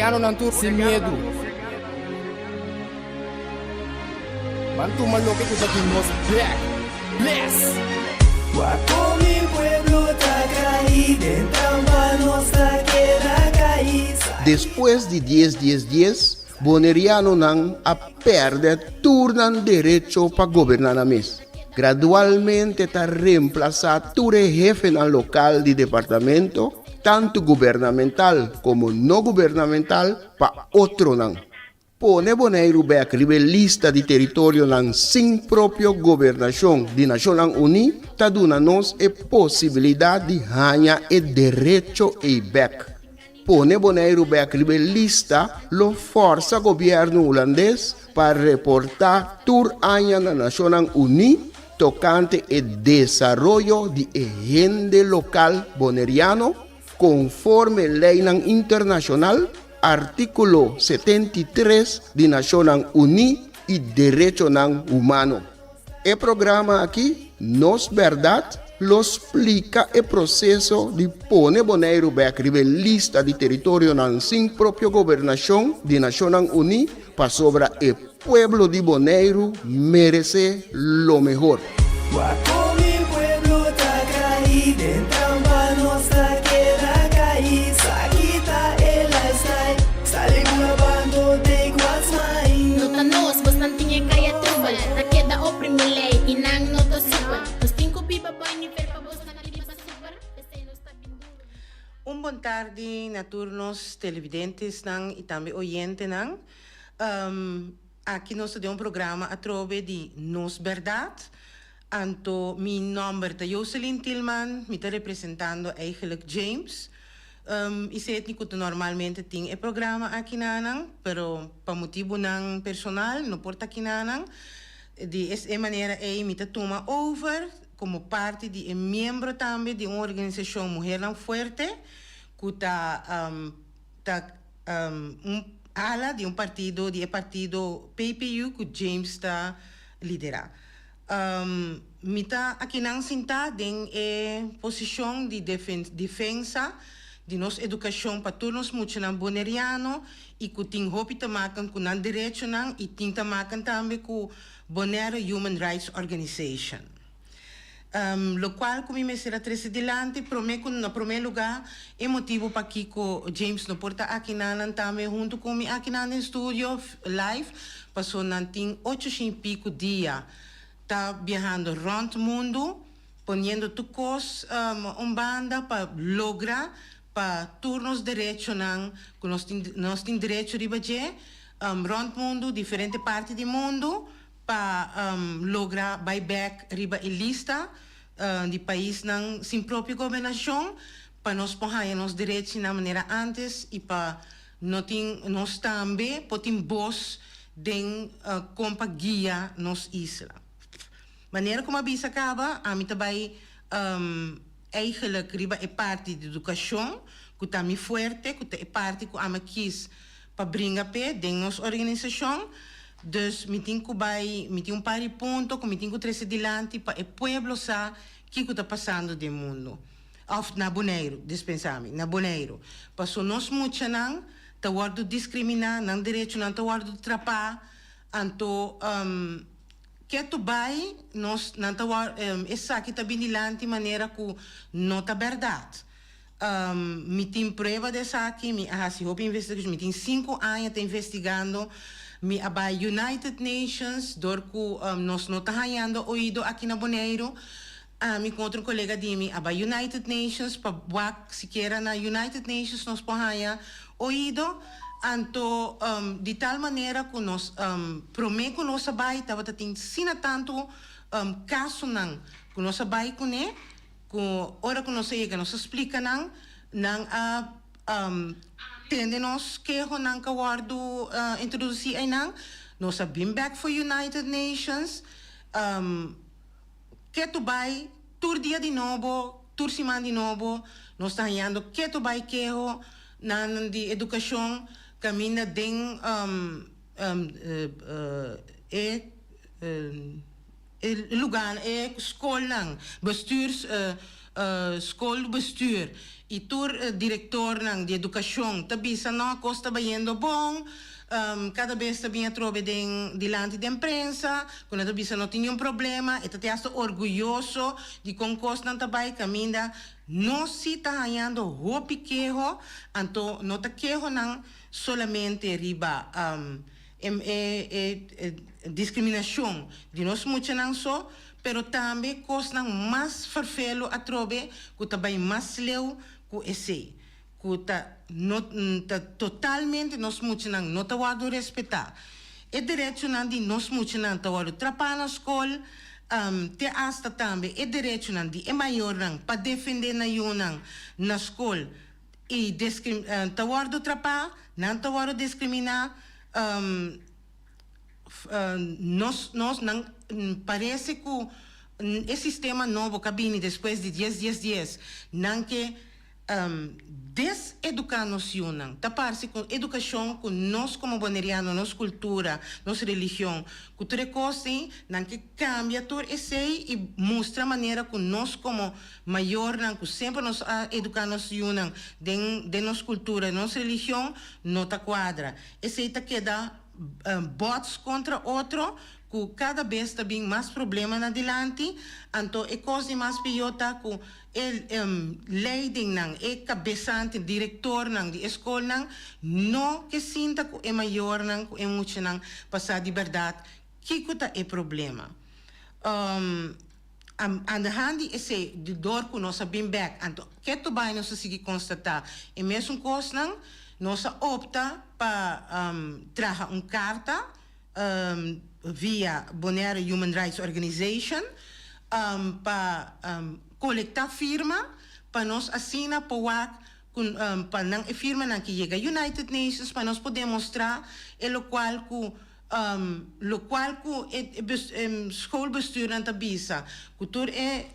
Bonerianonan tur sin miedu. Ban tuma loke ku ta di nos bek. Bless! Wak kon mi pueblo ta kai den trampa nos ta keda kai. Despues di dies dies dies, Bonerianonan a pèrdè tur nan derecho pa goberná nan mes. Gradualmente ta remplasá tur e hefenan lokal di departamento, tantu gubernamental komo no gubernamental, pa otronan. Pone Boneiru bèk riba e lista di teritorionan sin propio gobernashon di Nashonnan Uní ta duna nos e posibilidat di haña e derecho ei bèk. Pone Boneiru bèk riba e lista lo fòrsa gobièrnu hulandes pa reportá tur aña na Nashonnan Uní tokante e desaroyo di e hende lokal boneriano konforme leinan internashonal, artíkulo 73 di Nashonnan Uní i derechonan humano. E programa aki, Nos Bèrdat, lo splika e proseso di pone Boneiru bèk riba e lista di teritorionan sin propio gobernashon di Nashonnan Uní pasobra e pueblo di Boneiru meresé lo mehor. Wak kon mi pueblo ta kai den trampa nos ta keda kai sa kita e lifestyle sali ku na bando take what's mine. No ta nos, bosnan tin e kaya trubel. Ta keda oprimi lei i nan no ta supel. Nos tin ku biba boi nivel pa bosnan biba super. P'esei nos ta bin duru. Un bon tardi na tur nos televidentesnan y tambe oyentenan. Aki nos ta den un programa atrobe di Nos Berdad. Anto mi nomber ta Joseline Tilman, mi ta representando eigenlijk James y Sidney cu ta normalmente tin e programa aki nanan, pero pa motibunan personal no por ta aki nanan. Di es e manera ey mi ta tuma over como parti di e miembro tambe di un organisacion Muhernan Fuerte cu ta ta un ala di un partido di e partido PPU cu James ta lidera. Mi ta akinan sintá den e posishon di defensa di nos edukashon pa tur nos muchanan boneriano i ku tin hopi ta maken ku nan derechonan i tin ta maken tambe ku Bonaire Human Rights Organization. Lokual ku mi mester a trese dilanti promé ku na promé lugá e motibu pakiko James no por ta akinanan tambe huntu ku mi akinan den studio live paso nan tin ocho shin piku dia ta biahando rònt mundu poniendo tur kos un banda pa logra pa tur nos derechonan ku nos tin nos tin derecho riba dje rònt mundu diferente parti di mundu. Pa logra bai bek riba e lista di paisnan sin propio gobernashon pa nos por haña nos derechinan manera antes i pa no tin nos tambe por tin bos den kon pa guia nos isla. Manera ku mi a bisa kaba ami ta bai eigenlijk riba e parti di edukashon ku ta mi fuerte ku ta e parti ku ami a kis pa bringa p'e den nos organisashon. Dus mi tin ku bai, mi tin un par di punto ku mi tin ku trese dilanti pa e pueblo sa kiko ta pasando den mundu. Òf na Boneiru, dispensá mi, na Boneiru. Paso nos muchanan ta wòrdu diskriminá, nan derechonan ta wòrdu trapá, anto ketu bai nos nan ta wòr esaki ta bin dilanti manera ku no ta bèrdat. Mi tin prueba di esaki, mi a hasi hopi investigashon, mi tin sinku aña ta investigando, mi a bai United Nations dor ku nos no ta hañando oido aki na Boneiru, ami ku otro kolega di mi a bai United Nations pa wak sikiera na United Nations nos por haña oido, anto di tal manera ku nos promé ku nos a bai tabata tin asina tantu kasonan ku nos a bai kuné. Ku ora ku nos a yega nos a splika nan, nan a tende nos kehonan ku a wòrdu introdusí einan. Nos a bin bèk for United Nations, ketu bai tur dia di nobo, tur siman di nobo nos ta hañando ketu bai keho nan di edukashon kaminda den e. E lugarnan, e skolnan, bestuurs. Schoolbestuur i tur direktornan di edukashon ta bisa no kos ta bayendo bon, kada bes ta bin atrobe den dilanti den prensa ku nan ta bisa no tin niun problema, e ta te hasta orguyoso di kon kosnan ta bai kaminda nos si ta hañando hopi keho, anto no ta kehonan solamente riba e diskriminashon di nos muchanan so, pero tambe kosnan mas ferfelu atrobe ku ta bai mas leu ku esei, ku ta no ta totalmente nos muchanan no ta wòrdu respetá. E derechonan di nos muchanan ta wòrdu trapá na skol, te asta tambe e derechonan di e mayornan pa defendé nan yunan na skol i ta wòrdu trapá, nan ta wòrdu diskriminá. Nos nos nan parece cu e sistema nobo ca bini despues di dies dies dies nan ke deseduca nos yunan. Ta parce cu educacion cu nos como Boneriano, nos cultura, nos religion, cu tur e cos ei, nan ke cambia tur esey y mustra manera cu nos como mayornan cu semper nos a educa nos yunan den den nos cultura, nos religion no ta cuadra. Esey ta keda bots kontra otro ku kada bes ta bin mas problema na dilanti, anto e kos di mas pió ta ku e leidingnan, e kabesante, direktornan di e skolnan no ke sinta ku e mayornan ku e muchanan pa sa di bèrdat kiko ta e problema. Aan de hand di esei, di dor ku nos a bin bèk, anto ketu bai nos a sigui konstatá e mesun kosnan, nos a opta pa traha un karta via Bonaire Human Rights Organization pa kolektá firma pa nos asina por wak ku pa nan e firmanan ke yega United Nations pa nos por demostrá e lokual ku Lokual ku e schoolbestuurnan ta bisa, ku tur e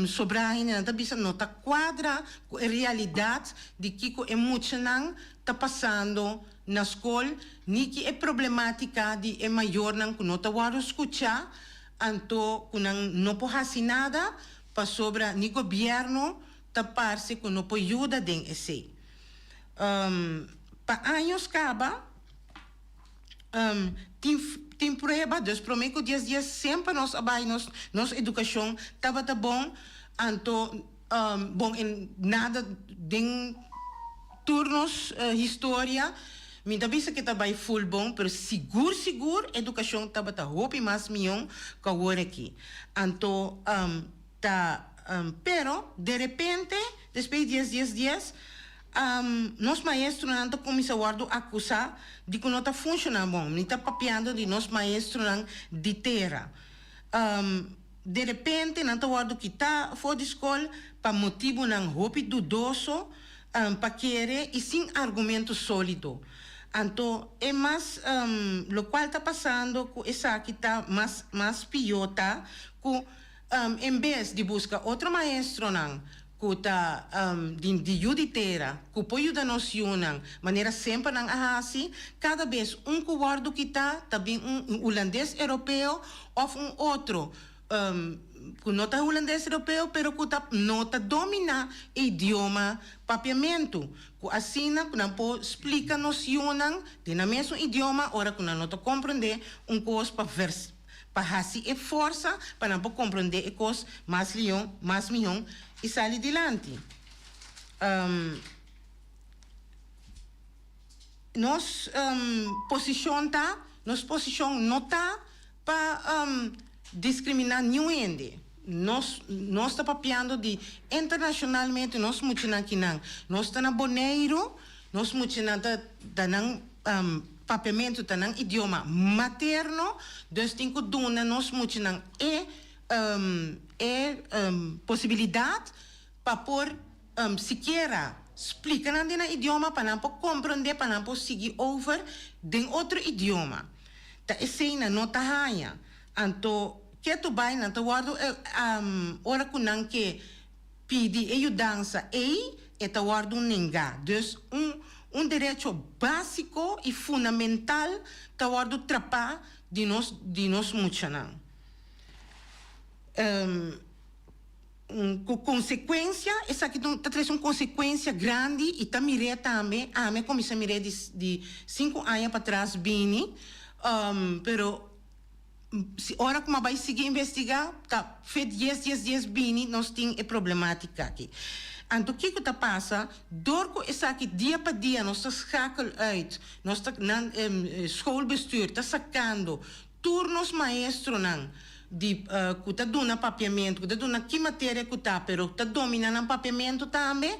sobrá hendenan ta bisa no ta kuadra ku e realidat di kiko e muchanan ta pasando na skol, ni ki e problematika di e mayornan ku no ta wòrdu skuchá, anto ku nan no por hasi nada pasobra ni gobièrnu ta parse ku no por yuda den esei. Pa años kaba. Tin tin prueba, dus prome ku dies dia semper nos a bai nos nos edukashon tabata bon, anto bon en nada den tur nos historia mi ta bisa ke ta bai ful bon, pero sigur sigur edukashon tabata hopi mas mion ku awor aki. Anto ta pero derepente despues di dies dies dies Nos maestronan ta kuminsá wòrdu akusá di ku no ta funshoná bon. Mi ta papiando di nos maestronan di tera. De repente nan ta wòrdu kitá for di skol pa motibunan hopi dudoso pa kere i sin argumento sólido. Anto e mas lokual ta pasando ku esaki ta mas mas pió ta ku en bes di buska otro maestronan ku ta di di yu di tera, ku por yuda nos yunan, manera semper nan a hasi, kada bes un ku wòrdu kitá ta bin un hulandes europeo òf un otro ku no ta hulandes europeo pero ku ta no ta dominá e idioma papiamentu, ku asina ku nan por splika nos yunan den nan mesun idioma ora ku nan no ta komprendé un kos pa vers. pa hasi e forsa pa nan por komprondé e kos mas lion, mas mihon i sali dilanti. Nos posishon ta, nos posishon no ta pa diskriminá niun hende. Nos nos ta papiando di internashonalmente nos muchanan kinan. Nos ta na Boneiru, nos muchanan ta ta nan Papiamentu ta nan idioma materno, dus tin ku duna nos muchanan e e posibilidat pa por sikiera splika nan den nan idioma pa nan por komprondé, pa nan por sigui over den otro idioma. Ta esei nan no ta haña. Anto ketu bai nan ta wòrdu ora ku nan ke Pidi e yudansa ei, e ta wòrdu nengá. Dus un un derecho básiko i fundamental ta wòrdu trapá di nos di nos muchanan. Ku konsekuensia, esaki ta trese un konsekuensia grandi i ta mir'é tambe, ami a kuminsá mir'é di di sinku aña patras bini, pero si ora ku mi a bai sigui investigá ta fe dies dies dies bini nos tin e problematika aki. Anto kiko ta pasa? Dor ku esaki dia pa dia nos ta schakel uit, nos ta nan schoolbestuur ta sakando Tur nos maestronan di ku ta duna papiamentu, ku ta duna ki materia ku ta, pero ta domina nan papiamentu tambe,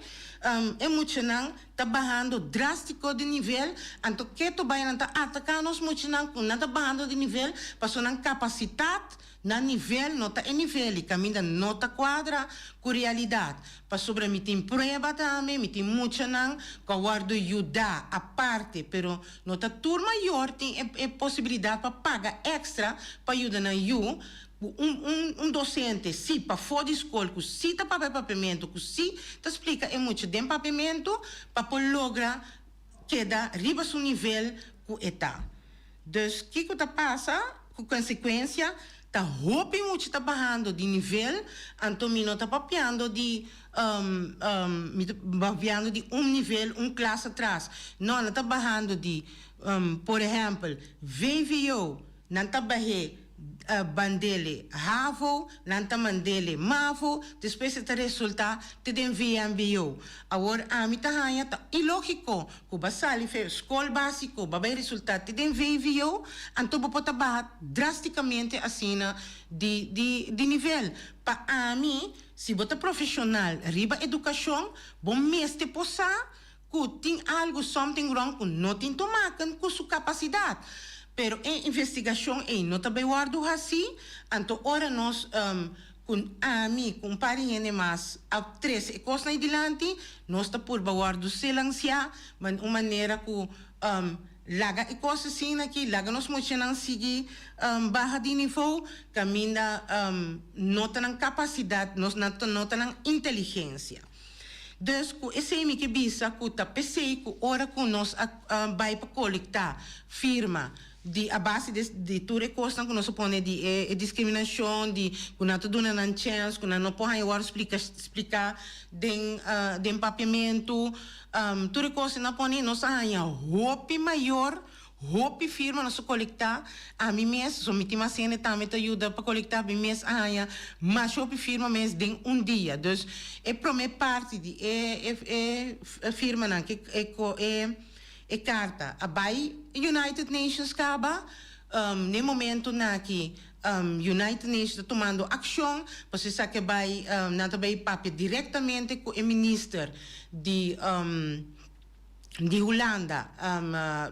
e muchanan ta bahando drastiko di nivel, anto keto bai nan ta ataka nos muchanan ku nan ta bahando di nivel pasobra nan kapasitat, nan nivel no ta e nivel i kaminda no ta kuadra ku realidat. Pasobra mi tin prueba tambe, mi tin muchanan ku a wòrdu yudá aparte, pero No ta tur mayor tin e e posibilidad pa paga extra pa yuda nan yu cu un un un docente si pafó di scol cu si ta papia papiamento cu si ta splica e mucha den papiamento pa por logra keda riba su nivel cu e ta. Dus kico ta pasa cu consecuencia ta hopi mucha ta bahando di nivel anto mi no ta papiando di Mi ta babiando di un nivel, un klas atras. No, nan ta bahando di, por ehèmpel, vwo, nan ta bah'é band'ele havo, nan ta mand'ele mavo, despues e ta resultá te den vmbo. Awor ami ta haña ta ilógiko ku bo a sali fe skol básiko, bo a bai resultá te den vwo, anto bo por ta baha drástikamente asina di di di nivel. Pa ami, Si bo ta profesional riba educacion, bo mester por sa cu tin algo, something wrong, cu no tin to maken cu su capacidad. Pero e investigacion ey no ta bay wordo haci, anto ora nos, cu ami, cu un par di hende mas a trece e cosnan ey dilanti, nos ta purba wordo silencia, un manera cu Laga e kos asina aki, laga nos muchanan sigui baha di nivou kaminda no ta nan kapasidat, no ta nan inteligensia. Dus ku esei mi ke bisa ku ta p'esei ku ora ku nos a bai pa kolektá firma di a base di tur e kosnan ku nos a pone di e diskriminashon, di ku nan ta duna nan chèns, ku nan no por haña wòrdu splika spliká den den papiamentu, Tur e kos nan pone nos a haña hopi mayor, hopi firma nos a kolektá. Ami mes, so mi tin mas hende tambe ta yuda pa kolektá, mi mes a haña masha hopi firma mes den un dia. Dus e promé parti di e e firmanan ku e e e karta a bai United Nations kaba. N'e momentunan aki United Nations ta tumando akshon pasobra esaki a bai nan ta bai papia direktamente ku e minister di di Hulanda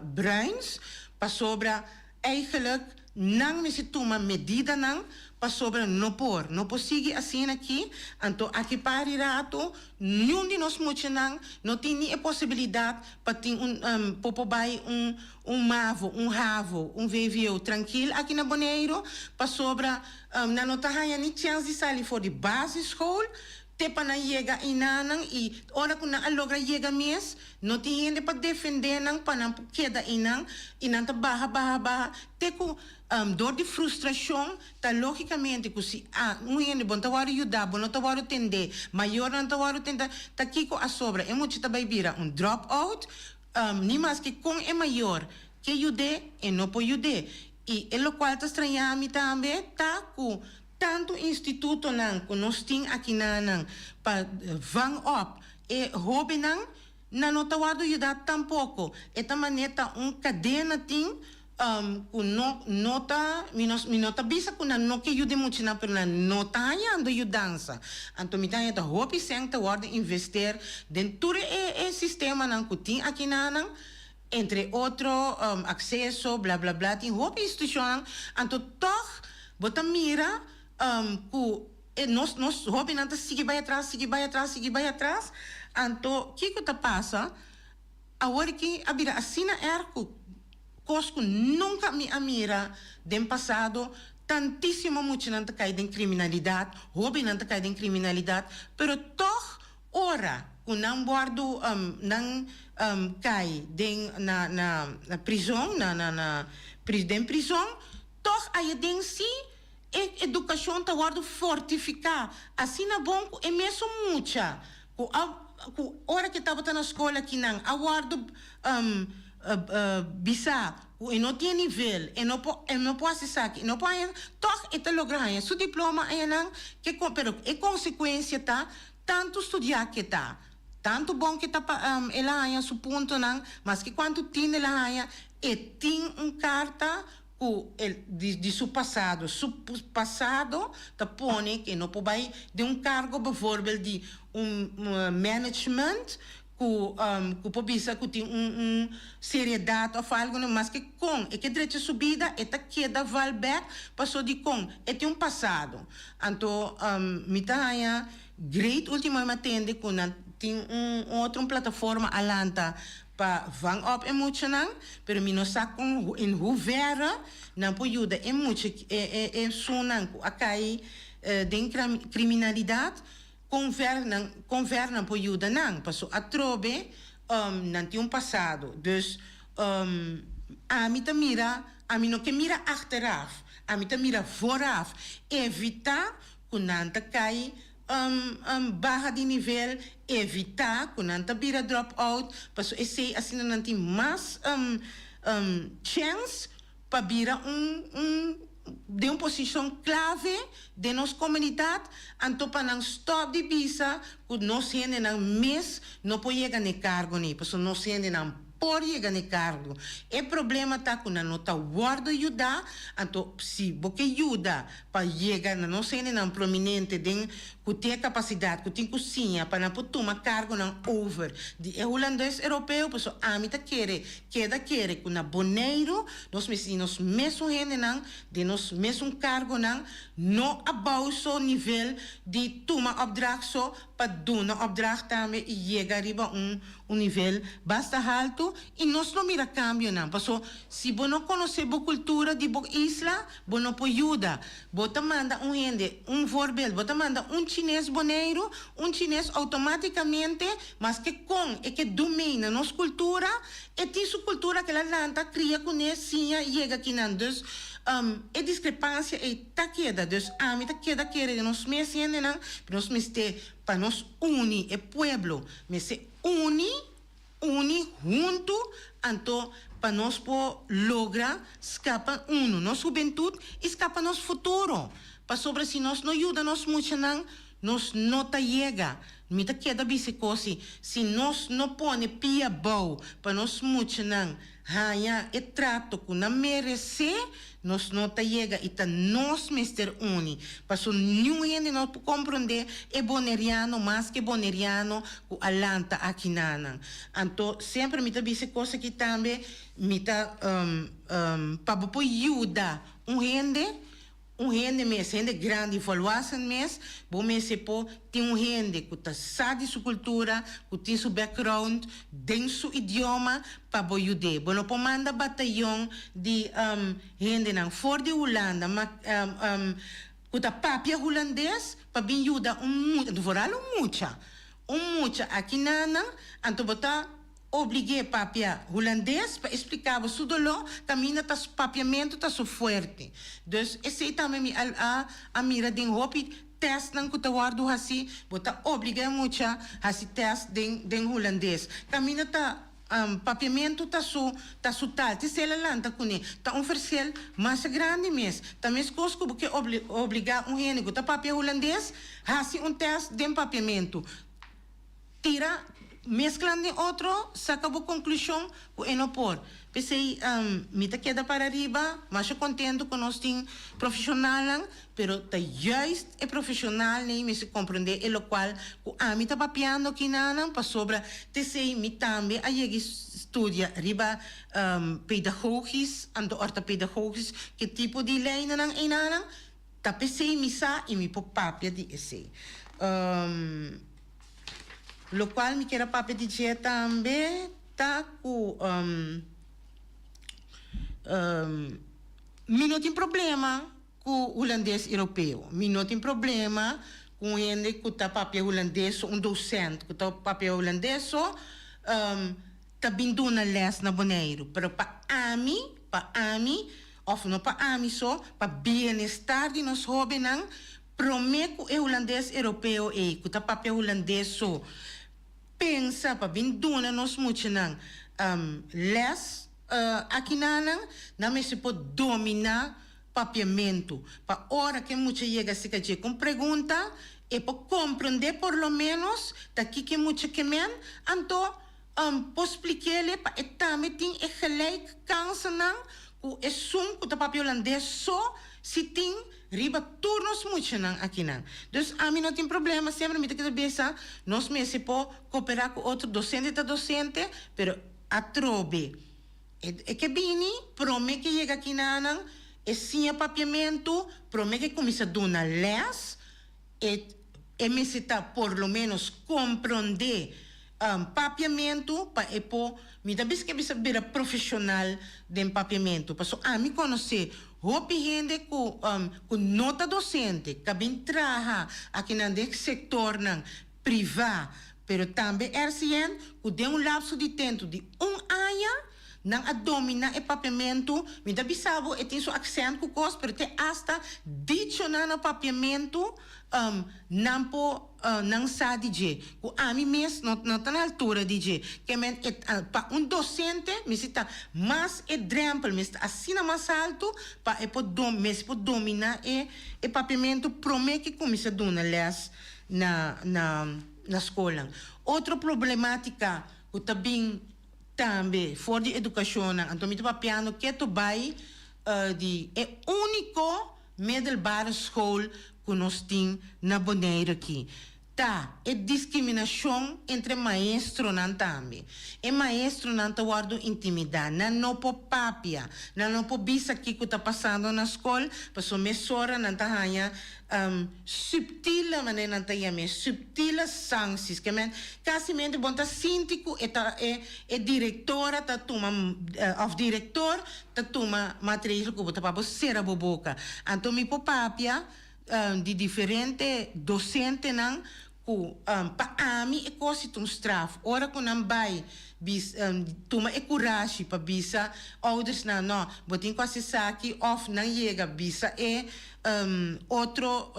Bruins pasobra eigenlijk nan mester tuma medidanan pasobra no por no por sigui asina aki anto aki pari rato niun di nos muchanan no tin ni e posibilidat pa tin un por por bai un Un mavo, un havo, un vvo trankil aki na Boneiru, pasobra nan no ta haña ni chèns di sali for di basisschool te pa nan yega einanan i ora ku nan a logra yega mes no tin hende pa defendé nan pa nan por keda einan i nan ta baha baha baha te ku dor di frustrashon ta lógikamente ku si un hende bo no ta wòrdu yuda bo no ta wòrdu tendé mayornan no ta wòrdu tendé ta kiko a sobra e mucha ta bai bira un drop out Ni maske kon e mayor ke yud'é, e no por yud'é. I e lokual ta strañá mi tambe ta ku tantu institutonan ku nos tin akinanan pa vang op e hóbennan, nan no ta wòrdu yudá tampoko. E ta manera ta un kadena tin Ku no no ta mi no mi no ta bisa ku nan no ke yuda e muchanan pero nan no ta hañando yudansa. Anto mi ta haña ta hopi sèn ta wòrdu invester den tur e e sistemanan ku tin aki nanan, entre otro akseso bla bla bla tin hopi institushonnan anto tòg bo ta mira ku e nos nos hopinan ta sigui bai atras sigui bai atras sigui bai atras anto kiko ta pasa awor ki a bira asina erg ku Kos ku nunka mi a mira den pasado, tantísimo muchanan ta kai den kriminalidat, hóbennan ta kai den kriminalidat, pero tòg ora ku nan wòrdu nan kai den na na prizon, na na na den prizon, tòg aya den sí. E edukashon ta wòrdu fortifiká asina bon ku e mesun mucha ku a ku ora ku e tabata na skol akinan a wòrdu bisá ku e no tin e nivel, e no por e no por hasi esaki, e no por haña, tòg e ta logra haña su diploma ayanan ke pero e konsekuensia ta tantu studiá ke ta, tantu bon ke ta pa el a haña su puntonan, maske kuantu tin el a haña, e tin un karta ku el di di su pasado. Su pasado ta pone ku e no por bai den un kargo bevoorbeeld di un management ku ku por bisa ku tin un un seriedat òf algu no maske kon e ke drecha su bida e ta keda val bèk paso dikon e tin un pasado. Anto mi ta haña great ultimo mi a tende ku nan tin un otro un plataforma a lanta Pa vang op e muchanan, pero mi no sa kon in hoeverre nan por yuda e mucha e e esunnan ku a kai den kriminalidat, kon ver nan kon ver nan por yuda nan, paso atrobe nan tin un pasado, dus ami ta mira, ami no ke mira achteraf, ami ta mira vooraf, evita ku nan ta kai baha di nivel, evitá ku nan ta bira drop out, paso esei asina nan tin mas chèns pa bira un un den un posishon klave den nos komunidat, anto pa nan stòp di bisa ku nos hendenan mes no por yega n'e kargo ni, paso nos hendenan por yega n'e kargo. E problema ta ku nan no ta wòrdu yudá, anto si bo ke yuda pa yega na nos hendenan prominente den ku tin e kapasidat, ku tin ku siña pa nan por tuma kargonan over di e hulandes europeo, pasobra ami ta kere, keda kere ku na Boneiru nos mester tin nos mesun hendenan den nos mesun kargonan, no abou so nivel di tuma opdracht so pa duna opdracht tambe i yega riba un un nivel basta haltu i nos lo mira kambionan paso si bo no konosé bo kultura di bo isla bo no por yuda. Bo ta manda un hende, un voorbeeld, bo ta manda un chines Boneiru, un chines outomátikamente maske kon e ke dumei na nos kultura e tin su kultura ke el a lanta kria kuné siña yega kinan dus e diskrepansia ei ta keda dus ami ta keda kere den nos mes hendenan nos mester Pa nos uni e pueblo mester uni, uni huntu anto pa nos por logra scapa uno nos hubentud y scapa nos futuro. Pasobra si nos no yuda nos muchanan nos no ta yega. Mi ta keda bisa e cos si, si nos no pone pia bou pa nos muchanan haña e trato cu nan merece, nos no ta yega y ta nos mester uni. Paso niun hende no por comprende e Boneriano mas ke Boneriano cu a lanta aki nanan. Anto semper mi ta bisa e cos aki tambe, mi ta pa bo por yuda un hende, Un hende mes, hende grandi, volwassen mes, bo mester por tin un hende ku ta sa di su kultura, ku tin su background den su idioma pa bo yud'é. Bo no por manda batayon di hendenan for di Hulanda ma ku ta papia hulandes pa bin yuda un mucha, vooral un mucha, un mucha aki nanan, anto bo ta. Oblig'é papia hulandes pa e spliká bo su doló, kaminda ta su papiamentu ta su fuerte. Dus esei tambe mi a a a mira den hopi tèstnan ku ta wòrdu hasí, bo ta obligá e mucha hasi tèst den den hulandes. Kaminda ta papiamentu ta su ta su tal, te sel a lanta kuné. Ta un verschil masha grandi mes. Ta meskos ku bo ke obligá un hende ku ta papia hulandes hasi un tèst den papiamentu. Tira mezclan den otro, saca bo conclusion cu e no por. P'esey mi ta keda para riba, masha contento cu nos tin profesionalnan, pero ta juist e profesionalnan mester comprende e locual cu ami ta papiando aki nanan, pasobra t'esey mi tambe a yega studia riba pedagogisch, anto orthopedagogisch, ke tipo di lijnennan eynanan, ta p'esey mi sa y mi por papia di esey. Locual mi kier a papia di dje tambe ta cu mi no tin problema cu Hulandes Europeo. Mi no tin problema cu un hende cu ta papia Hulandes so, un docent cu ta papia Hulandes so, ta bin duna les na Boneiru. Pero pa ami, pa ami. òf no pa ami so, pa bienestar di nos hóbennan, promé ku e hulandes europeo ei ku ta papia hulandes so pensa pa bin duna nos muchanan lès akinanan, nan mester por dominá papiamentu pa ora ku e mucha yega sika dje ku un pregunta e por komprondé por lo ménos ta kiko e mucha ke men, anto por splik'é pa e tambe tin e gelijk kansanan ku esun ku ta papia hulandes so si tin riba tur nos muchanan akinan. Dus ami no tin problema, semper mi ta keda bisa nos mester por koperá ku otro, dosente ta dosente, pero atrobe. E ke bini, prome ke yega kinanan, e siña papiamentu, prome ke kuminsá duna lès, e e mester ta por lo ménos komprondé papiamentu pa e por, mi ta bisa ke bisa bira profeshonal den papiamentu. Pasobra ami konosé hopi hende ku ku no ta dosente, ka bin traha akinan den sektornan privá, pero tambe RCN, ku den un lapso di temtu di un aña, nan a dominá e papiamentu. Mi ta bisa bo, e tin su aksènt ku kos, pero te asta dichonan na papiamentu, nan por, nan sa di dje, ku ami mes no no ta na altura di dje. Ke men e pa un dosente mester ta mas e drèmpel mester ta asina mas altu pa e por dom mester por dominá e e papiamentu promé ke kuminsá duna lès. na na na skolnan. Otro problematica cu ta bin tambe for di educacionnan, anto mi ta papiando keto bay di e unico middelbare school cu nos tin na Bonaire aki, ta e discriminacion entre maestronan tambe. E maestronan ta wordo intimida, nan no por papia, nan no por bisa kico ta pasando na scol, pasobra mesora nan ta haya Subtiele, manera nan ta yam'é, subtiele sancties. Ke men, casimente bon ta sinti cu e ta e e directora ta tuma of director ta tuma maatregel cu bo ta pa bo cera bo boca. Anto mi por papia di diferente docentenan Ku pa ami e kos si ta un straf. Ora ku nan bai bis tuma e kurashi pa bisa oudersnan no, bo tin ku hasi esaki òf nan yega bisa e otro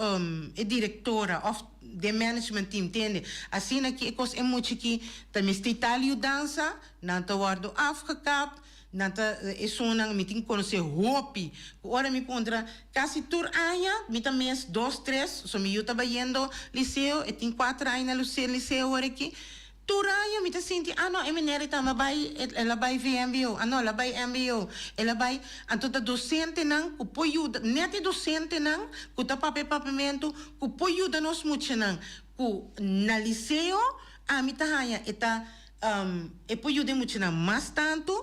e direktora òf den management team tende. Asina ki e kos e mucha ki ta mester tal yudansa nan ta wòrdu afgekapt. Nan ta esunnan mi tin konosé hopi ku ora mi puntra kasi tur aña mi ta mes dos tres so mi yu ta bayendo liceo e tin kuater aña na liceo ora aki tur aña mi ta sinti ah no e meneer ei tambe a bai el a bai vmbo ah no el a bai mbo el a bai anto ta dosentenan ku por yuda net e dosentenan ku ta papia papiamentu ku por yuda nos muchanan ku na liceo ami ta haña e ta E por yuda e muchanan mas tantu,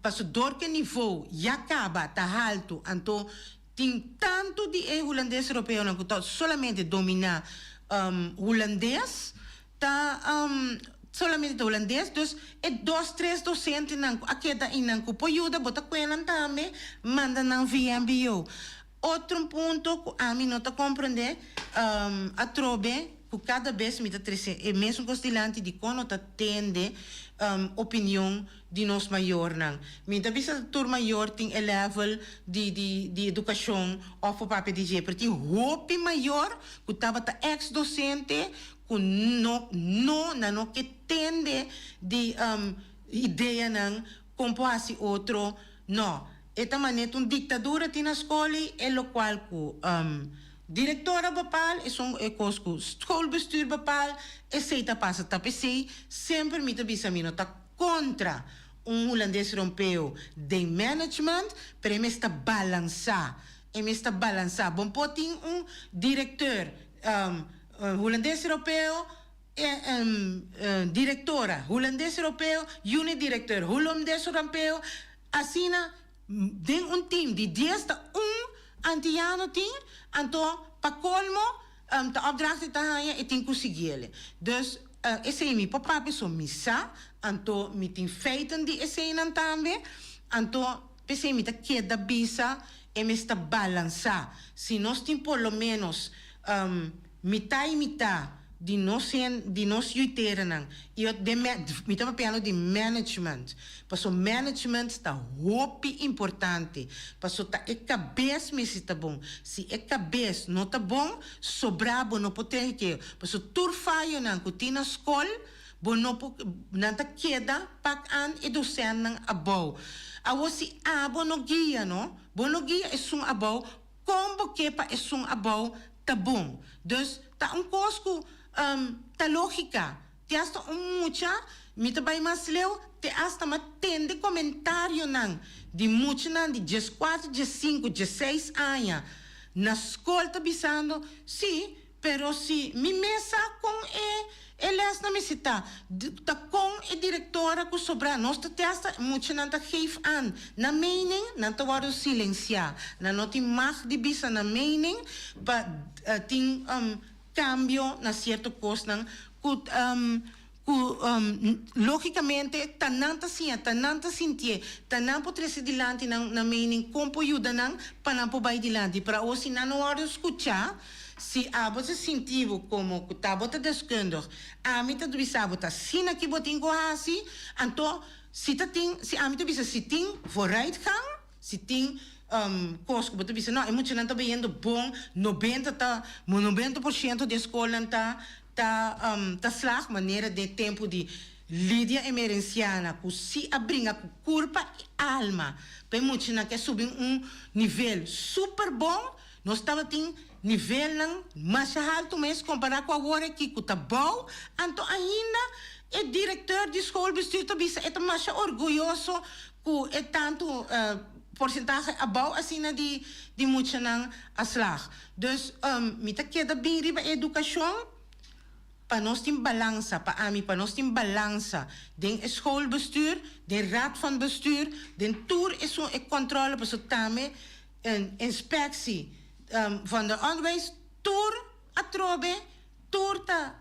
pasobra dor ku e nivou ya kaba ta haltu, anto tin tantu di e hulandes europeonan ku ta solamente dominá hulandes, ta solamente ta hulandes, dus e dos tres dosentenan ku a keda einan ku por yuda bo ta kue nan tambe manda nan vmbo. Otro un punto ku ami no ta komprendé, atrobe ku kada bes mi ta trese e mesun kos dilanti dikon no ta tende opinion di nos mayornan. Mi ta bisa tur mayor tin e level di di di edukashon òf por papia di dje, pero tin hopi mayor ku tabata eks dosente ku no no nan no ke tende di ideanan kon por hasi otro no. E ta manera un diktadura tin na skol i e lokual ku direktora bepaal esun e kos ku schoolbestuur bepaal esei ta pasa. Ta p'esei semper mi ta bisa mi no ta kontra un hulandes rompeo den management pero e mes ta balansá e mes ta balansá. Bon por tin un direkteur hulandes europeo E direktora hulandes europeo, unit directeur hulandes europeo, asina den un team di dies ta un antiano tin, anto pa colmo ta opdracht e ta haña e tin cu siguiele. Dus esey mi por papia so mi sa, anto mi tin feiten di eseynan tambe, anto p'esey mi ta keda bisa e mes ta balansa. Si nos tin por lo menos mitá y mitá. di nos hen di nos yuiteranan y den mi ta papiando di management paso management ta hopi importante paso ta e cabes mester ta bon si e cabes no ta bon sobra bo no por trece ke paso tur fayonan cu tin na scol bo no por nan ta keda pak aan e docentnan abou awor si abo no guia no bo no guia esun abou Kon bo ke pa esun abou ta bon? Dus ta un kos ku ta lógika. Te asta un mucha, mi ta bai mas leu, te asta m'a tende komentarionan di muchanan di dieskuater, diesinku, diesseis aña na skol ta bisando, Sí, Pero si mi mes sa kon e e lesnan mester ta, ta kon e direktora ku sobrá nos ta testa, muchanan ta geef aan nan mening, nan ta wòrdu silensiá. Nan no tin mag di bisa nan mening pa tin kambio na sierto kosnan ku Ku lógikamente ta nan ta siña, ta nan ta sintié, ta nan por trese dilanti nan nan mening kon por yuda nan pa nan por bai dilanti. Pero awor si nan no wòrdu skuchá, si abo ta sinti bo komo ku ta bo ta deskundig, ami ta bisa bo ta asina ki bo tin ku hasi, anto si ta tin, si ami ta bisa si tin vooruitgang, Si tin kos ku bo ta bisa no e muchanan ta bayendo bon, nobenta ta 90% di e skolnan ta ta ta slag manera den tempu di Lidia Emerenciana ku si a bringa ku kurpa i alma pa e muchanan ke subi un nivel super bon, nos tabatin nivelnan masha haltu mes kompará ku awor aki ku ta bou, anto ainda e direkteur di schoolbestuur ta bisa e ta masha orguyoso Ku e tantu porsentahe abou asina di di muchanan a slag. Dus mi ta keda bin riba e edukashon pa nos tin balansa, pa ami pa nos tin balansa den e schoolbestuur, den raad van bestuur, den tur esun e kòntròle pasobra tambe inspectie van de onderwijs tur atrobe tur ta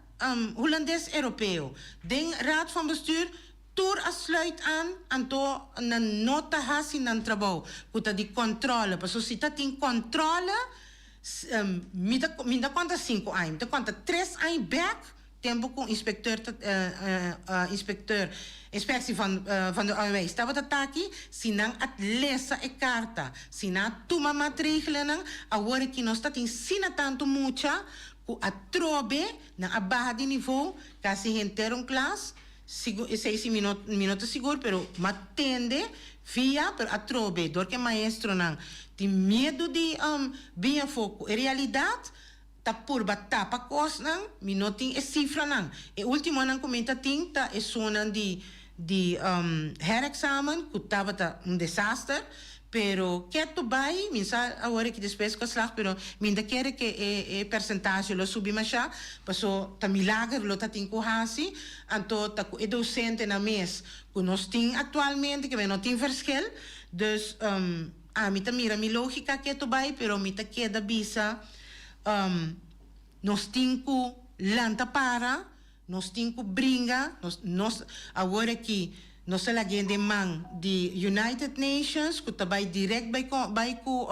Hulandes Europeo. Den raad van bestuur Tur a sluit aan, anto nan no ta hasi nan trabou, ku ta di kòntròle. Pasobra si ta tin kòntròle, mi ta mi ta kònta sinku aña, mi ta kònta tres aña bèk, tempu ku inspekteur ta inspekteur inspectie van van de onderwijs tabata taki, si nan a lesa e karta, si nan a tuma matregelennan, awor aki nos ta tin sina tantu mucha ku atrobe nan a baha di nivou, kasi henter un klas. Sigur esei si mi no mi no ta sigur pero m'a tende via pero atrobe dor ke maestronan tin miedu di bin afó ku e realidat ta purba tapa kosnan mi no tin e sifranan e ultimonan ku mi ta tin ta esunnan di di herexamen ku tabata un desaster Pero ketu bai, mi sa awor aki despues ku a slag, pero mi ta kere ke e e persentasio lo subi mashá, paso ta milager lo ta tin ku hasi, anto ta ku e dosentenan mes ku nos tin aktualmente ke mi no tin verschil, dus ami ta mira mi logika ketu bai, pero mi ta keda bisa nos tin ku lanta para. Nos tin cu bringa, nos, nos awor aki nos ta lagu'e den man di United Nations cu ta bay direct bay con, bay cu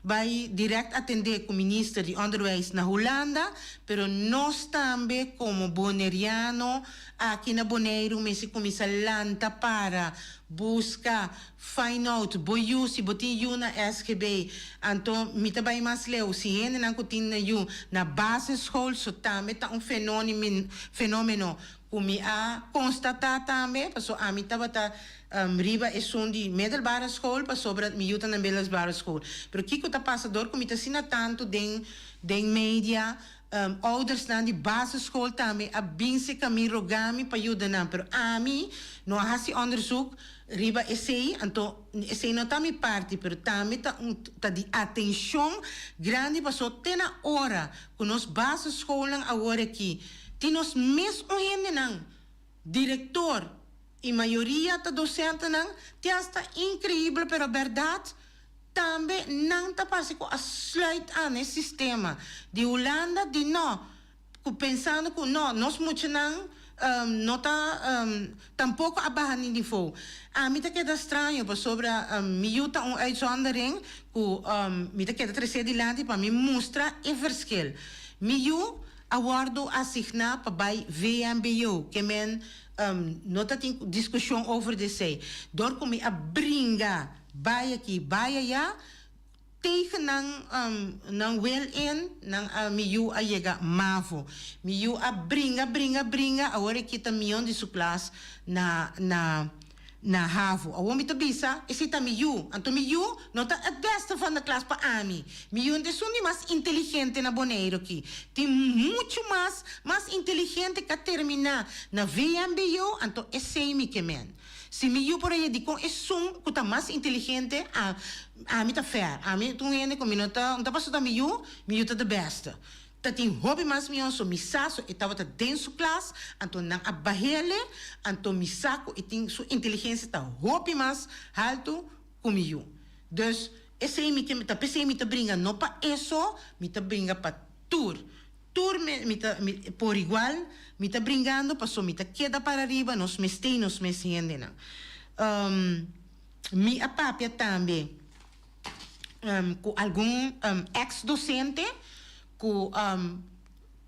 bay direct atende cu minister di onderwijs na Hulanda, pero nos tambe como Boneriano aki na Boneiru mester cuminsa lanta para busca Find out bo yu si bo tin yu na SGB. Anto mi ta bai mas leu, si hendenan ku tin na yu na basisschool so tambe ta un fenomeno ku mi a konstatá tambe, paso ami tabata riba esun di middelbare school pasobra mi yu ta na middelbare school. Pero kiko ta pasa dor ku mi ta asina tantu den den media, Oudersnan di basisschool tambe a bin serka mi roga mi pa yuda nan, pero ami no a hasi onderzoek riba esei, anto esei no ta mi parti, pero tambe ta un ta di atencion grandi paso te na ora ku nos basisschoolnan awor aki tin nos mes un hendenan, director y mayoria ta docentenan, te hasta increíble pero berdad. Tambe nan ta parse ku a sluit aan e sistema di Hulanda di no, ku pensando ku no, nos muchanan no ta tampoko a baha ni nivou. Ami ta keda straño pasobra mi yu ta un uitzondering ku mi ta keda trese dilanti pa mi mustra e verschil. Mi yu. a wòrdu asigná pa bai VMBO, ke men no ta tin diskushon over di esei. Dor ku mi a bringa bai aki bai aya, tegen nan nan wil in, nan a mi yu a yega mavo. Mi yu a bringa bringa bringa, awor e kita mion di su klas na na. Na havo. Awor mi ta bisa, Esei ta mi yu. Anto mi yu no ta het beste van de klas pa ami. Mi yu no ta esun di mas inteligente na Boneiru aki. Tin muchu mas, mas inteligente ku a terminá na vmbo, anto esei mi ke men. Si mi yu por a dikon esun ku ta mas inteligente, a, ami ta fèr. Ami ta un hende ku mi no ta, no ta pasobra ta mi yu, mi yu ta de beste. Ta tin hopi mas mihó so mi sa so e tabata den su klas anto nan a bahele anto mi sa ku e tin su inteligensia ta hopi mas haltu ku mi yu dus esei mi ke ta pesei mi ta bringa no pa e so mi ta bringa pa tur tur mi mi ta mi por igual mi ta bringando paso mi ta keda para riba nos mester nos mes hendenan mi a papia tambe. Ku algun eks dosente ku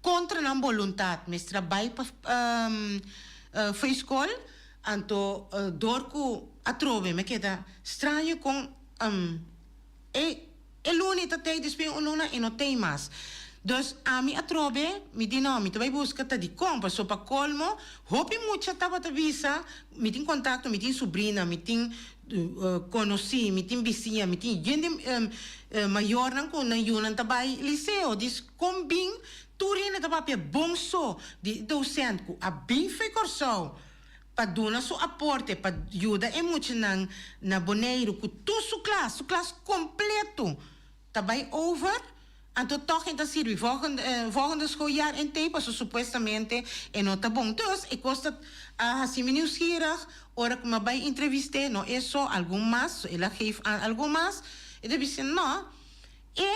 kontra nan boluntat mester a bai pa fo'i skol, anto dor ku atrobe mi a keda straño kon e e luna e ta tei despues un luna e no tei mas. Dus ami atrobe mi di no mi ta bai buska ta dikon paso pa kolmo hopi mucha tabata bisa mi tin kontakto mi tin subrina mi tin Konosí, mi tin bisiña, mi tin yen di mayornan ku nan yunan ta bai liseo. Dis kon bin tur hende ta papia bon so di e dosent ku a bin fo'i Kòrsou pa duna su aporte pa yuda e muchanan na Boneiru ku tur su klas, su klas kompleto. Ta bai over, anto tog e ta sirbi volgende volgende schooljaar en tei paso supuestamente e no ta bon. Dus e cos ta a haci mi nieuwsgierig ora cu mi a bai entrevist'e, no e so, algun mas, so el a geef aan algun mas, e ta bisa no, e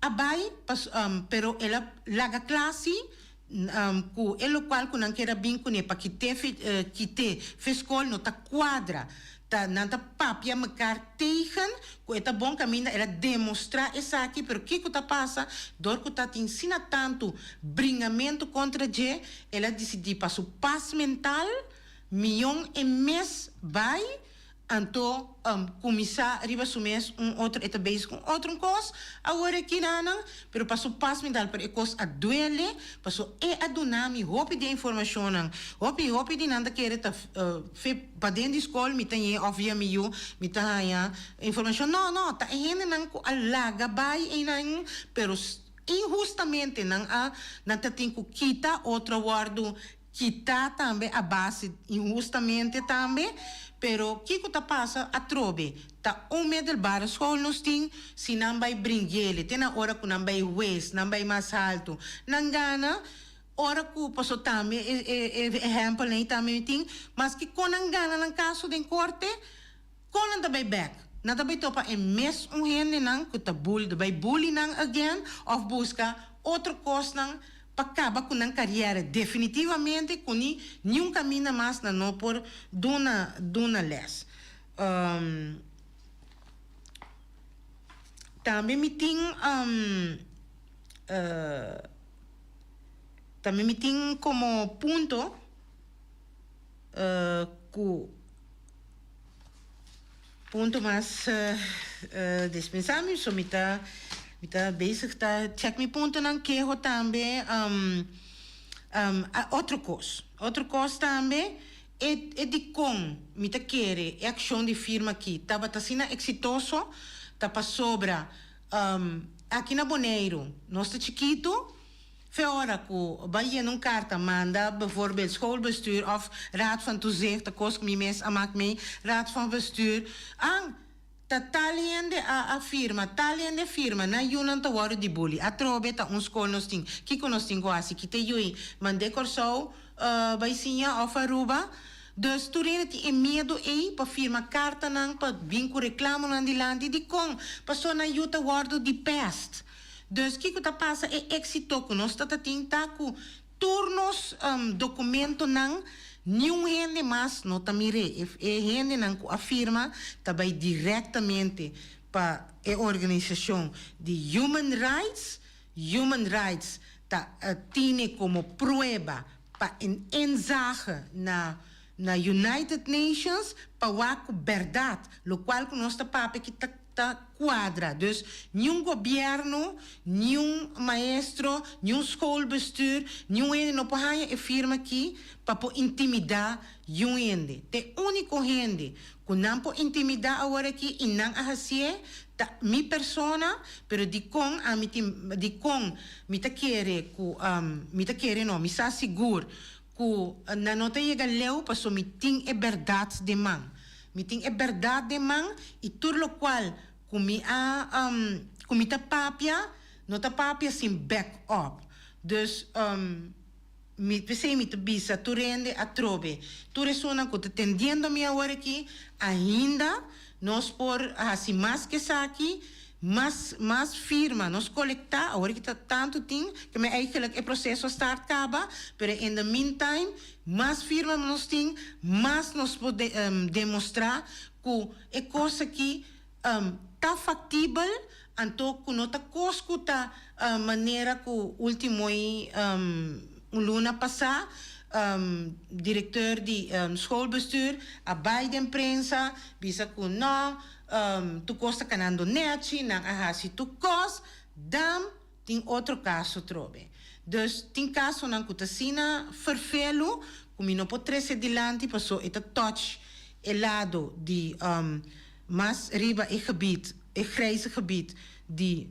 a bai pas pero el a laga cla si cu e locual cu nan kier a bin cune pa kite kite fe school no ta cuadra. Ta nan ta papia mekar tegen ku e ta bon kaminda el a demostrá esaki, pero kiko ta pasa? Dor ku ta tin sina tantu bringamentu kontra dje, el a disidí pa su pas mental mion e mes bai, anto kuminsá riba su mes un otro, e ta bezig ku un otro kos awor aki nanan, pero pa su pas mental, pero e kos a duele, paso e a duna mi hopi di e informashonnan, hopi hopi di nan ta kere ta Fe paden di skol mi ta ñe of via mi yu mi ta haña informashon. No, no, ta e hendenan ku a laga bai einan, pero inhustamente nan a nan ta tin ku kita, otro a wòrdu kitá tambe a base inhustamente tambe. Pero kiko ta pasa atrobe? Ta un middelbare school nos tin, si nan bai bringele te na ora ku nan bai hues, nan bai mas haltu, nan gana. Ora ku paso tambe e e e ehèmpelnan ei tambe mi tin, maske kon nan gana nan kaso den korte, kon nan ta bai bèk? Nan ta bai topa e mes un hendenan ku ta bul bai bully nan again òf buska otro kosnan pa kaba ku nan kariera definitivamente ku ni niun kaminda mas nan no por duna duna lès. Tambe mi tin. Tambe mi tin komo punto ku punto mas dispensá mi, so mi ta mi ta bezig ta chèk mi puntonan, keho tambe otro kos, otro kos tambe e e dikon mi ta kere e akshon di firma aki tabata asina eksitoso ta pasobra Aki na Boneiru nos ta chikitu, fe ora ku bai yena un karta manda bijvoorbeeld schoolbestuur of raad van toezicht, ta kos ku mi mes a mak mee, raad van bestuur, an ta tal hende a a firma, tal hende a firma, nan yunan ta wòrdu di bully. Atrobe ta un skol nos tin, kiko nos tin ku hasi? Kita yui mand'é Kòrsou bai siña of Aruba? Dus tur hende tin e miedu ei pa firma kartanan pa bin ku reklamonan dilanti. Dikon? Pasobra nan yu ta wòrdu di pèst. Dus kiko ta pasa? E éksito ku nos ta ta tin ta ku tur nos dokumentonan niun hende mas no ta mir'é. E hendenan ku a firma ta bai direktamente pa e organisashon di Human Rights. Human Rights. ta tine komo prueba pa in inzage na na United Nations pa wak ku bèrdat lokual ku nos ta papia aki ta ta kuadra. Dus niun gobièrnu, niun maestro, niun schoolbestuur, niun hende no por haña e firma aki pa por intimidá yun hende. T'e úniko hende ku nan por intimidá awor aki i nan a hasié ta mi persona, pero dikon ami tin, dikon mi ta kere ku, mi ta kere no, mi sa sigur ku nan no ta yega leu paso mi tin e bèrdat den man. Mi tin e bèrdat den man i tur lokual ku mi a ku mi ta papia no ta papia sin back up. Dus mi p'esei mi ta bisa tur hende atrobe, tur esunnan ku ta tendiendo mi awor aki, ainda nos por hasi mas ku esaki. Mas mas firma nos kolektá, awor ki ta tantu tin, ke men eigenlijk e proseso a start kaba, pero in the meantime mas firma nos tin, mas nos por demostrá ku e kos aki ta faktibel, anto ku no ta kos ku ta manera ku ultimo un luna pasá direkteur di schoolbestuur a bai den prensa bisa ku no, Tur kos ta kanando nèchi, nan a hasi tur kos, dan tin otro kaso trobe. Dus tin kasonan ku ta asina ferfelu ku mi no por trese dilanti paso e ta touch e lado di mas riba e gebied, e grijze gebied di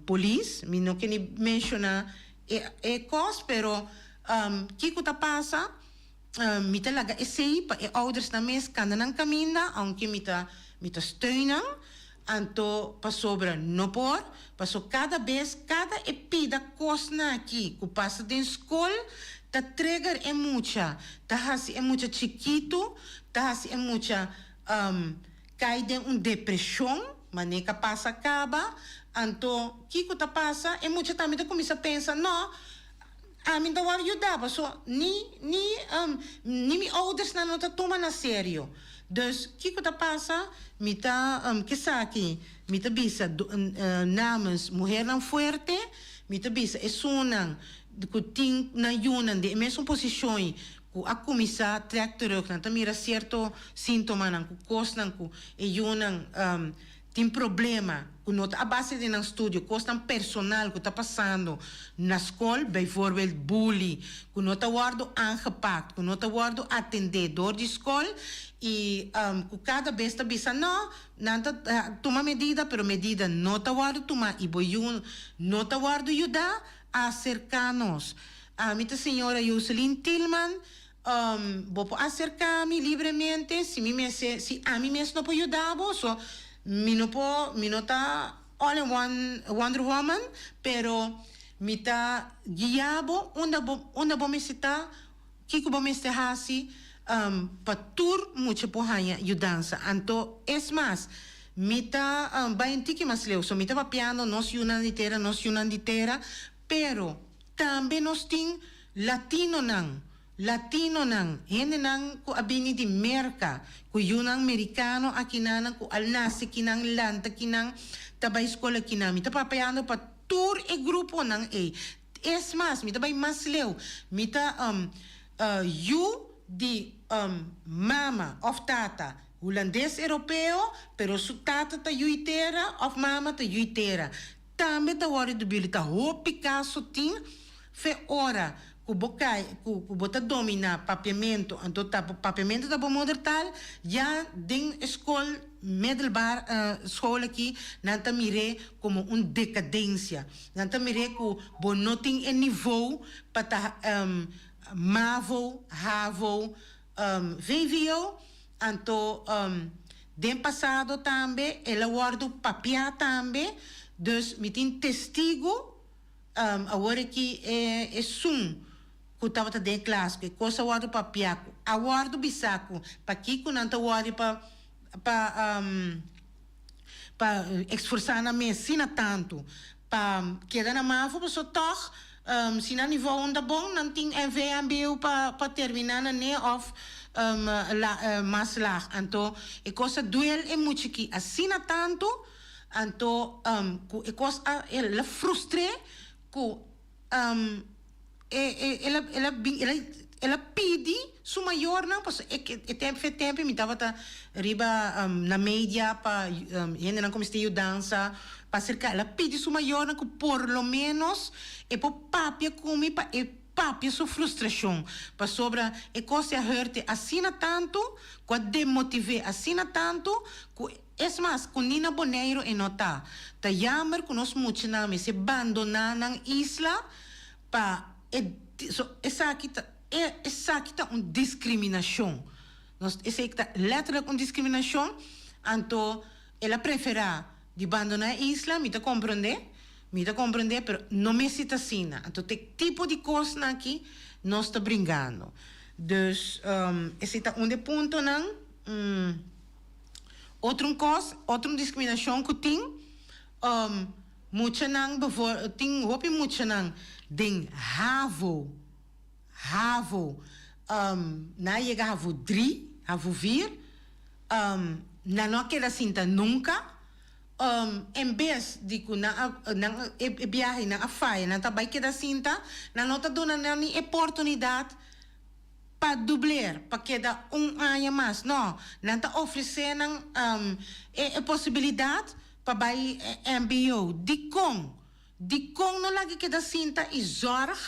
polis. Mi no ke ni menshoná e kos, pero kiko ta pasa? Mi ta laga esei pa e oudersnan mes kanda nan kaminda, aunke mi ta mi ta steun nan, anto pasobra no por, paso kada bes kada e pida kosnan aki ku pasa den skol ta trigger e mucha, ta hasi e mucha chikitu, ta hasi e mucha kai den un depreshon, manera ka pasa kaba, anto kiko ta pasa? E mucha tambe ta kuminsá pensa, no, Ami ta wòrdu yuda paso ni ni ni mi oudersnan no ta tuma na serio. Dus kiko ta pasa? Mi ta kesaki mi ta bisa namens muhernan fuerte, mi ta bisa esunnan ku tin nan yunan den e mesun posishon ku a kuminsá trèk terug, nan ta mira sierto síntomanan ku kosnan ku e yunan Tin problema ku no ta a base di nan studio, kosnan personal ku ta pasando na skol, bijvoorbeeld bully, ku no ta wòrdu aangepakt, ku no ta wòrdu atendé dor di skol i ku kada bes ta bisa no, nan ta tuma medida pero medida no ta wòrdu tumá i bo yu no ta wòrdu yudá, aserká nos. Ami ta señora Joseline Tielman. Bo por aserká mi libremente si mi mester, si ami mes no por yuda bo, so mi no por, mi no ta all in one Wonder Woman, pero mi ta guia bo unda bo, unda bo mester ta, kiko bo mester hasi pa tur mucha por haña yudansa. Anto es mas, mi ta bai un tiki mas leu, so mi ta papiando nos yunan di tera, nos yunan di tera, pero tambe nos tin Latinonan, Latinonan, hendenan ku a bini di Merka, ku yunan merikano akinanan ku al nase kinan, lanta kinan, ta bai skol akinan. Mi ta papiando pa tur e gruponan ei. Es mas, mi ta bai mas leu. Mi ta yu di mama òf tata hulandes europeo, pero su tata ta yui tera òf mama ta yui tera. Tambe ta wòrdu debilitá. Hopi kaso tin fe ora ku bo kai ku ku bo ta dominá papiamentu, anto ta bo papiamentu ta bo moedertaal, ya den e skol middelbaar school aki nan ta mir'é komo un dekadensia. Nan ta mir'é ku bo no tin e nivou pa ta mavo, havo, vvo, anto den pasado tambe el a wòrdu papiá tambe, dus mi tin testigu awor aki e esun ku tabata den e klas ku e kos a wòrdu papiá ku a wòrdu bisá ku pakiko nan ta wòrdu pa pa pa eksforsá nan mes asina tantu pa keda na mavo paso tòg si nan nivou un ta bon nan tin NVMBO pa pa terminá na ne òf la mas lag anto e kos a duel e mucha aki asina tantu anto ku e kos a el a frustr'é ku. Um, e, e, el a, el a bin, el a, el a pidi su mayornan, paso e, e tempo, e tempo mi tabata riba um, na media pa um, hendenan ku mester yudansa pa aserká. El a pidi su mayornan ku por lo menos e por papia ku mi pa e papia su frustrashon. Pasobra e kos a hurt'e asina tantu, ku a demotiv'é asina tantu, ku es mas, ku ni na Boneiru e no ta. Ta jammer ku nos muchanan mester bandoná nan isla pa e so esaki ta e esaki ta un diskriminashon. Nos esei ta letterlijk un diskriminashon, anto el a preferá di bandoná e isla, mi ta komprondé, mi ta komprondé, pero no mester ta asina. Anto te tipo di kosnan aki nos ta bringando. Dus esei ta un di e puntonan. Otro un kos, otro un diskriminashon ku tin, muchanan bevor, tin hopi muchanan den havo, havo, nan a yega havo dri, havo vier, nan no a keda sinta nunka, en bes di ku nan a, nan e biahe nan a faya, nan ta bai keda sinta, nan no ta duna nan ni e portunidat pa dubleer, pa keda un aña mas. No, nan ta ofresé nan e posibilidat pa bai mbo. Dikon? Dikon no laga keda sinta i zòrg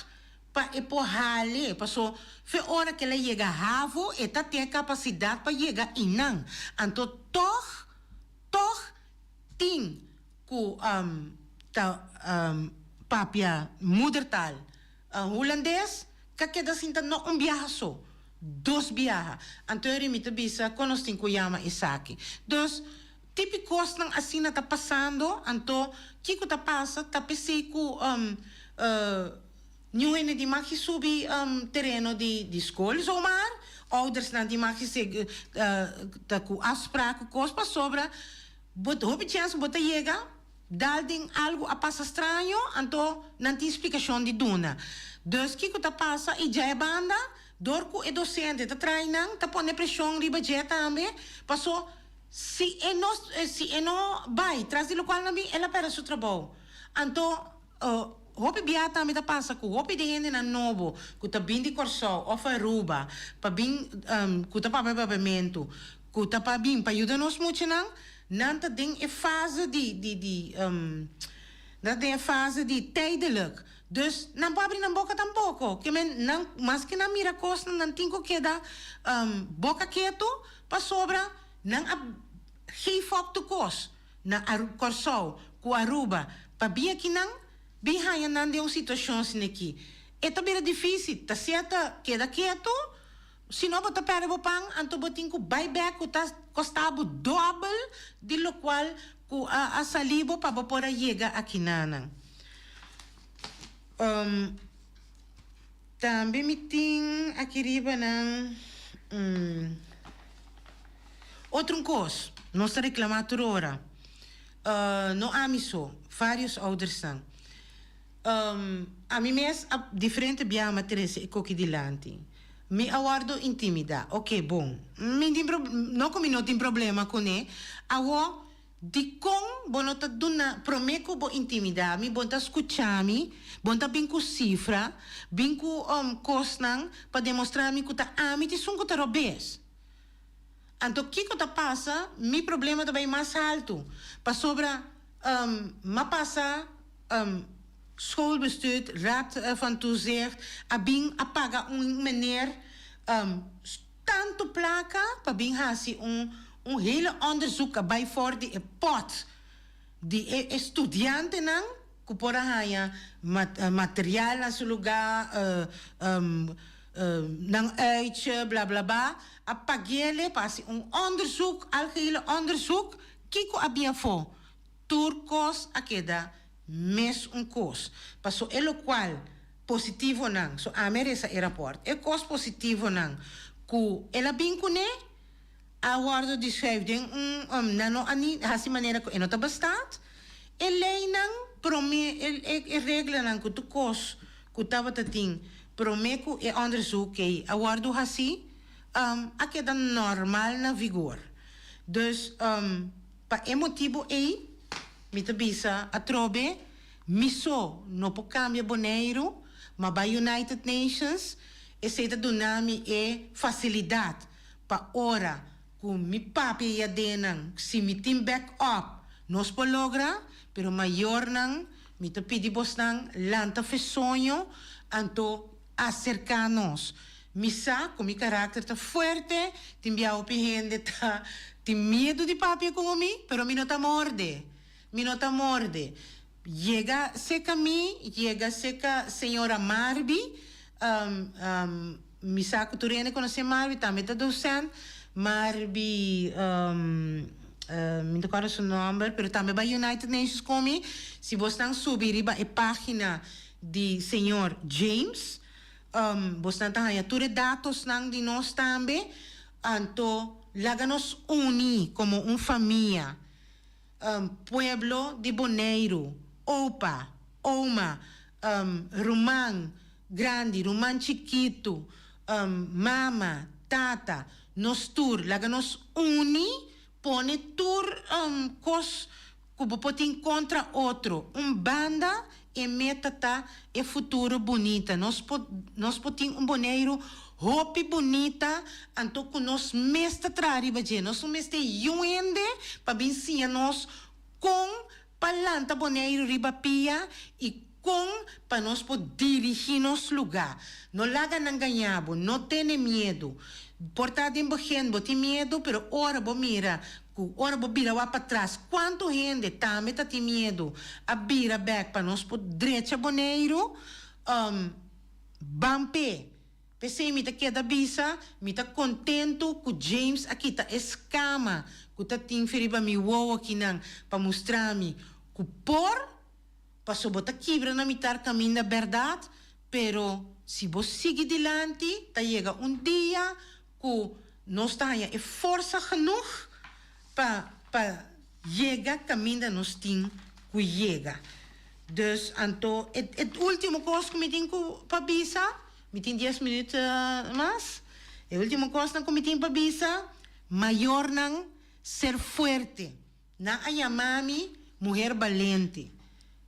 pa e por hale? Paso fe ora ku el a yega havo e ta tin e kapasidat pa yega einan. Anto tòg, tòg tin ku ta papia moedertaal Hulandes ka keda sinta no un biaha so, dos biaha. Anto eri mi ta bisa kon nos tin ku yama esaki. Dus, tipi kosnan asina ta pasando, anto kiko ta pasa ta p'esei ku niun hende di maki subi tereno di skol zomaar, oudersnan di maki ta ku afsprak ku kos pasobra bo hopi chèns bo ta yega. Dal den algu a pasa straño, anto nan tin splikashon di duna. Dus kiko ta pasa i dja e banda, dor ku e dosente ta trai nan, ta pone preshon riba dje tambe, paso si e no si e no bai tras di lokual nan bin, el a pèrdè su trabou. Anto hopi bia tambe ta pasa ku hopi di hendenan nobo ku ta bin di Kòrsou òf Aruba pa bin ku ta papia papiamentu, ku ta pa bin pa yuda nos muchanan, Nan ta den e fase di, di, di, nan ta den e fase di tijdelijk. Dus nan por abri nan boka tampoko. Ke men nan, maske nan mira kosnan, nan tin ku keda boka ketu pasobra nan a geef op tur kos na Aru, Kòrsou ku Aruba. Pabia ki nan bin haña nan den un situashon asin'aki. E ta bira difísil. Ta sea ta keda ketu. Si no bo ta perde bo pan, anto bo tin ku bai bek ku ta kosta bo dòbel di lokual ku a a sali bo pa bo por a yega akinanan. Tambe mi tin aki riba nan otro un kos, nos ta reklamá tur ora, no ami so, vários oudersnan. Ami mes a diferente biaha m'a trece e koki dilanti. Mi a wordo intimida. Ok, bon. Mi tin pro, no cu mi no tin problema cune. Awo, dicon bo no ta duna, prome cu bo intimida mi, bo ta scucha mi, bo ta bin cu cifra, bin cu cosnan pa demostra mi cu ta ami ta esun cu ta robes. Anto kico ta pasa? Mi problema ta bay mas halto. Pasobra m'a pasa schoolbestuur, raad van toezicht, a bin a paga un meneer tanto placa pa bin haci un un hele onderzoek a bay for di e pot di e studiantenan cu por a haya material na su lugar, nan uitje, bla bla bla, a paguele pa haci un onderzoek, algehele onderzoek, kico a bin afo? Tur cos a keda mes un cos. Paso e locual positivonan, so ami a reza e rapport, e cos positivonan cu el a bin cune, a wordo dischuif den un, nan no a ni haci manera cu e no ta bestaat. E leynan prome, e e reglanan cu tur cos cu tabata tin prome cu e onderzoek ey a wordo haci, a keda normal na vigor. Dus, pa e motibo ey mi ta bisa atrobe. Mi so no por kambia Boneiru, ma bai United Nations, esei ta duna mi e fasilidat pa ora ku mi papia i adenan, si mi tin back up, nos por logra, pero mayornan, mi ta pidi bosnan lanta fe soño, anto aserká nos. Mi sa ku mi karakter ta fuerte, tin bia hopi hende ta tin miedu di papia ku mi, pero mi no ta morde. Mi no ta morde. Yega seka mi, yega seka señora Marby, mi sa ku tur hende konosé Marby, tambe ta docent, Marby, mi no ta kòrda su nòmber, pero tambe bai United Nations ku mi. Si bosnan subi riba e página di señor James, bosnan ta haña tur e datosnan di nos tambe. Anto laga nos uni komo un famia. Pueblo di Boneiru, opa, oma, ruman grandi, ruman chikitu, mama, tata, nos tur, laga nos uni pone tur kos ku bo por tin kontra otro un banda, e meta ta e futuro bunita. Nos por nos por tin un Boneiru hopi bunita anto ku nos mes ta traha riba dje. Nos no mester yu hende pa bin siña nos kon pa lanta Boneiru riba pia i kon pa nos por dirigí nos lugá. No laga nan gaña bo, no tene miedu. Por ta den begin bo tin miedu, pero ora bo mira Ku ora bo bira wak patras, kuantu hende tambe ta tin miedu a bira bek pa nos por drecha Boneiru? Ban p'e. P'esei mi ta keda bisa, mi ta kontentu ku James a kita e skama ku ta tin fi riba mi wowo akinan pa mustra mi ku por, paso bo ta kibra na mitar kaminda bèrdat, pero si bo sigui dilanti ta yega un dia ku nos ta haña e forsa genoeg pa pa yega kaminda nos tin ku yega. Dus anto e e ultimo kos ku mi tin ku pa bisa, mi tin dies minüt mas, e ultimo kosnan ku mi tin pa bisa, mayornan ser fuerte. Nan a yama mi muher balente.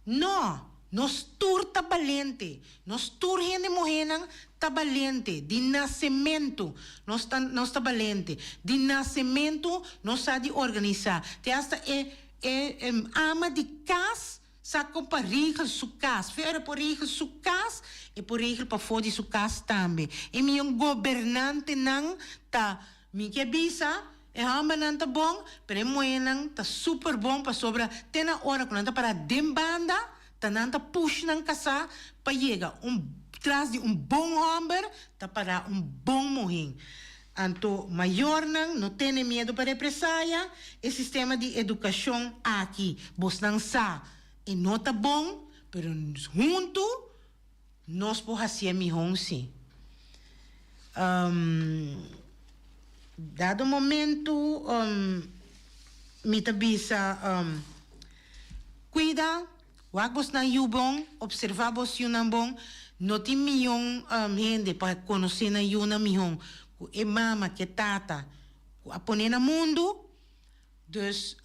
No! Nos tur ta balente. Nos tur hende muhénan ta balente. Di nasementu nos ta nos ta balente. Di nasementu nos sa di organisá. Te asta e e ama di kas sa kon pa regel su kas. Fe ora por regel su kas, e por regel pafó di su kas tambe. E mion gobernantenan ta Mi ke bisa, e hòmbernan ta bon, pero e muhénan ta super bon pasobra te na ora ku nan ta pará den banda, ta nan ta push nan kasá pa yega. Un tras di un bon hòmber ta pará un bon muhé. Anto mayornan no tene miedu pa represaya e sistema di edukashon aki. Bosnan sa e no ta bon, pero huntu Nos por hacié mihon si. Dado momento mi ta bisa, cuida, wak bosnan yu bon, observa bos yunan bon, no tin miyon hende pa conoce nan yunan mihon cu e mama cu e tata cu a pone na mundo. Dus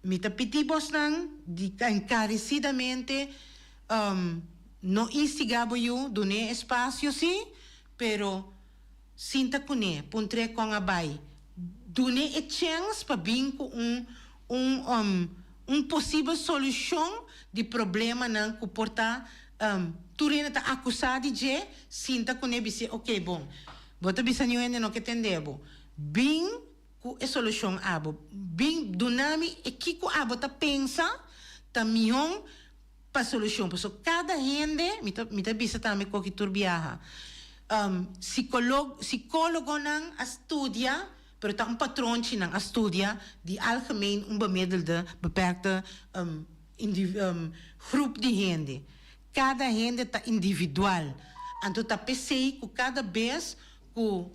mi ta pidi bosnan di encarecidamente no instiga bo yu, dun'é espacio si, pero sinta cuné, puntr'é con a bay, dun'é e chens pa bin cu un un un posibel solucion di problemanan cu por ta tur hende ta acusa di dje, sinta cuné bis'é ok bon, bo ta bisa niun hende no ke tende bo, bin. Ku e solushon abo bin duna mi e kiko abo ta pensa ta mihon pa solushon pasobra kada hende mi ta mi ta bisa tambe koki tur biaha sikologonan a studia pero ta un patronchinan a studia di algemeen un bemiddelde beperkte groep di hende kada hende ta individual anto ta p'esei ku kada bes Ku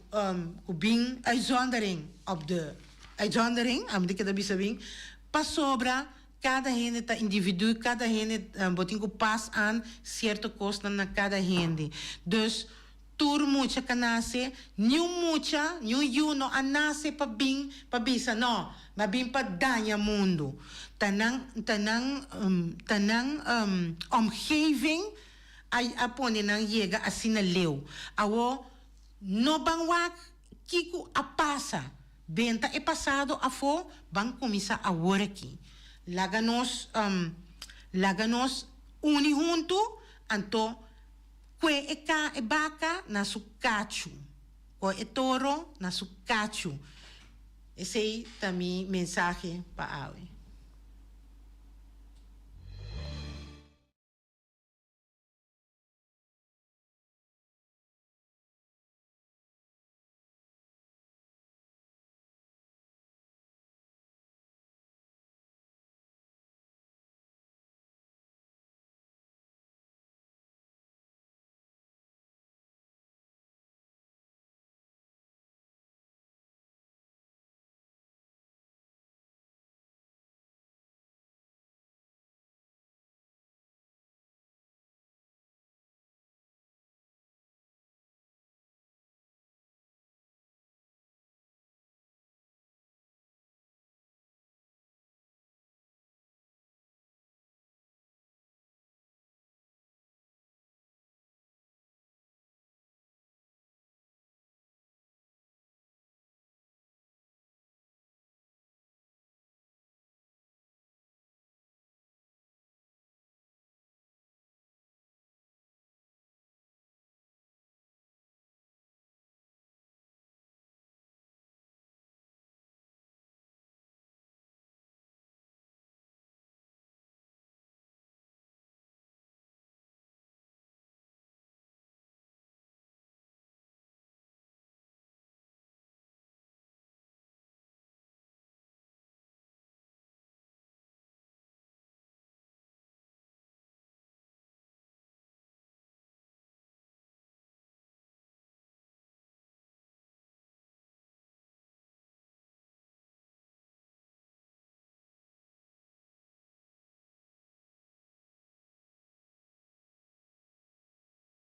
ku bin uitzondering op de uitzondering, ami ta keda bisa bin, pasobra kada hende ta individu, kada hende bo tin ku pas aan sierto kosnan na kada hende. Dus. Tur mucha ka nase, niun mucha, niun yu no a nase pa bin pa bisa no, mi a bin pa daña mundu. Ta nan, ta nan, ta nan omgeving a a pone nan yega asina leu. Awo no ban wak kiko a pasa, benta e pasado afo, ban kuminsá awor aki. Laga nos, laga nos uni huntu, anto Kue e ka e baka na su kachu, o e toro na su kachu. Esei ta mi mensahe pa awe.